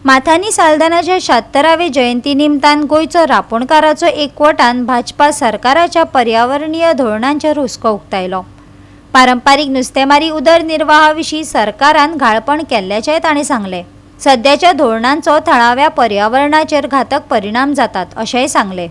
माथानी साल्दानाच्या शात्तरावे जयंती निमतान गोंयचो रापोणकाराचो एकवटान भाजपा सरकाराच्या पर्यावरणीय धोरणांचेर हुस्को उक्तायलो. पारंपारीक नुस्तेमारी उदरनिर्वाहा विशीं सरकारान घाळपण केल्ल्याचेंय तांणी सांगलें. सद्याच्या धोरणांचो थळाव्या पर्यावरणाचेर घातक परिणाम जातात, अशेंय सांगलें.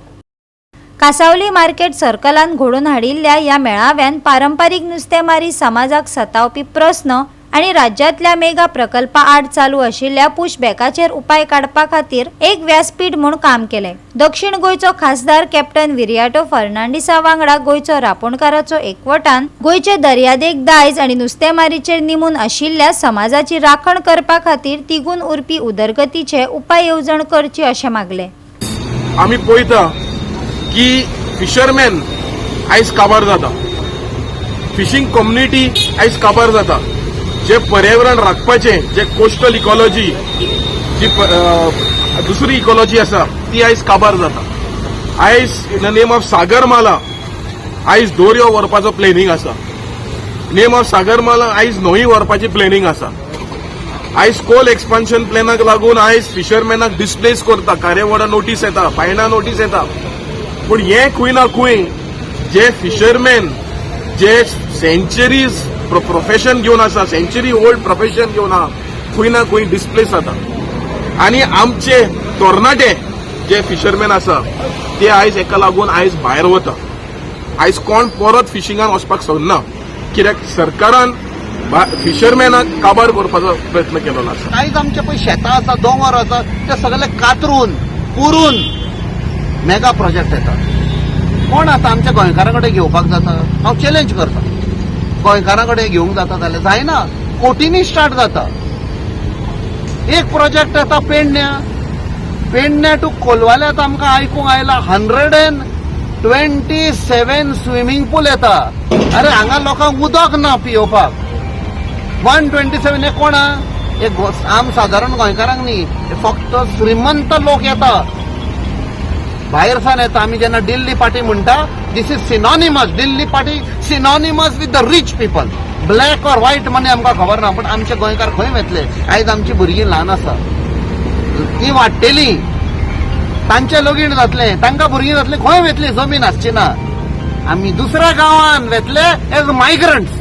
कासावली मार्केट सर्कलान घडोवन हाडिल्ल्या ह्या मेळाव्यान पारंपारीक नुस्तेमारी समाजाक सतावपी प्रस्न आनी राज्यांतल्या मेगा प्रकल्पा आड चालू आशिल्ल्या पुशबॅकाचेर उपाय काडपा खातीर एक व्यासपीठ म्हूण काम केलें. दक्षिण गोंयचो खासदार कॅप्टन विरियाटो फर्नांडिसा वांगडा गोंयचो रापोणकाराचो एकवटान गोंयचे दर्यादेग दायज आनी नुस्तेमारीचेर निमून आशिल्ल्या समाजाची राखण करपा खातीर तिगून उरपी उदरगतीचे उपाय येवजण करची, अशें मागलें. आमी पळयता की फिशरमॅन आयज काबार जाता, फिशींग कम्युनिटी आयज काबार जाता. जे पर्यावरण राखपाचें, जे कोस्टल इकॉलॉजी, जी दुसरी इकॉलॉजी आसा, ती आयज काबार जाता. आयज in the name of Sagarmala आयज दोरयो व्हरपाचो प्लॅनिंग आसा. नेम ऑफ सागरमाला आयज न्हंय व्हरपाची प्लॅनिंग आसा. आयज कोल एक्सपान्शन प्लॅनाक लागून आयज फिशरमॅनाक डिस्प्लेस करता. खारेवाडा नोटीस येता, बायणा नोटीस येता. पूण हें खंय ना खंय जे फिशरमॅन जे सेंचुरीज प्रोफेशन घेवन आसा, सेंचुरी ओल्ड प्रोफेशन घेवन आहा, खंय ना खंय डिस्प्लेस जाता. आनी आमचे तरणाटे जे फिशरमॅन आसा, ते आयज हेका लागून आयज भायर वता. आयज कोण परत फिशिंगान वचपाक सोदना, कित्याक सरकारान फिशरमॅनाक काबार करपाचो प्रयत्न केलेलो आसा. आयज आमचे पळय शेतां आसा, दोंगर आसा, ते सगळे कातरून पुरून मेगा प्रोजेक्ट येता. कोण आतां आमच्या गोंयकारां कडेन घेवपाक जाता? हांव चॅलेंज करता, गोंयकारां कडेन घेवंक जाता जाल्यार जायना. कोटींनी स्टार्ट जाता. एक प्रोजेक्ट येता पेडण्या, पेडण्या टू कोलवाले. आतां आमकां आयकूंक आयला, 127 swimming pool येता. अरे, हांगा लोकांक उदक ना पियोवपाक. 127 हे कोणा हे आम सादारण गोंयकारांक न्ही, हे फक्त श्रीमंत लोक येता, भायर सान येता. आमी जेन्ना दिल्ली पार्टी म्हणटा, this is synonymous, Delhi party synonymous with the rich people. Black or white money आमकां खबर ना, पण आमचे गोंयकार खंय वतले? आयज आमची भुरगीं ल्हान आसा, ती वाडटेली, तांचें लगीन जातलें, तांकां भुरगीं जातलीं, खंय वतली? जमीन आसची ना. आमी दुसऱ्या गांवान वेतले एज मायग्रंट्स.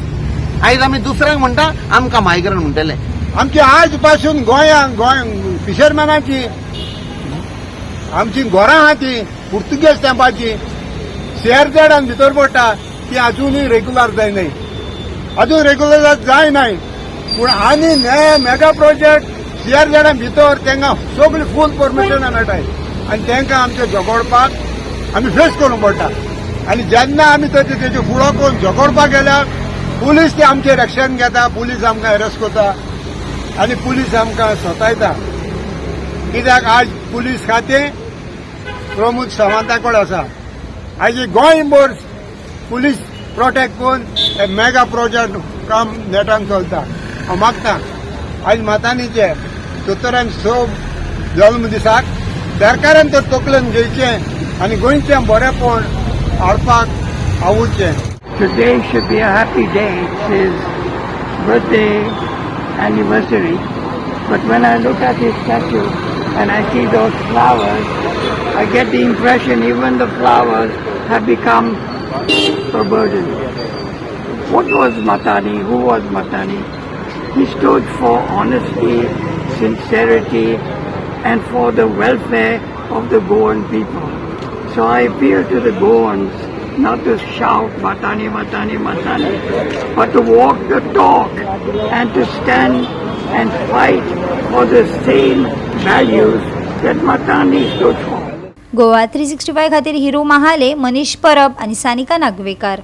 आयज आमी दुसऱ्यांक म्हणटा, आमकां मायग्रंट म्हणटले. आमची आज पासून गोंयांक गोंय फिशरमॅनाची आमची घरां आहा ती पुर्तुगेज तेंपाची. सीआरझेडान भितर पडटा ती अजुनूय रेगुलर जायनाय, अजून रेगुलर जायनाय. पूण आनी हे मेगा प्रोजेक्ट सीआरझेडान भितर तांकां सगळी फूल परमिशनां मेळटाय आनी तांकां आमचें झगडपाक आमी फेस करूंक पडटा. आनी जेन्ना आमी तेजे फुडो करून झगडपाक गेल्यार पुलीस ते आमचेर एक्शन घेता, पुलीस आमकां अरेस्ट करता आनी पुलीस आमकां सतायता. कित्याक आज पुलीस खातें प्रमोद सावंता कडेन आसा. आयज गोंयभर पुलीस प्रोटेक्ट करून हे मेगा प्रोजेक्ट काम नेटान चलता. हांव मागता, आयज मातानीचे 76 जल्म दिसाक सरकारान तर तकलेन घेवचें आनी गोंयचें बरेपण हाडपाक आवुरचें. Today should be a happy day. It's his birthday anniversary. But when I look at his statue and I see those flowers, I get the impression even the flowers have become a burden. What was Matani? Who was Matani? He stood for honesty, sincerity, and for the welfare of the Goan people. So I appeal to the Goans not to shout "Matani, Matani, Matani," but to walk the talk and to stand and fight for the same values that Matani stood for. Goa 365 खातीर हिरू महाले, मनीष परब आनी सानिका नागवेकार.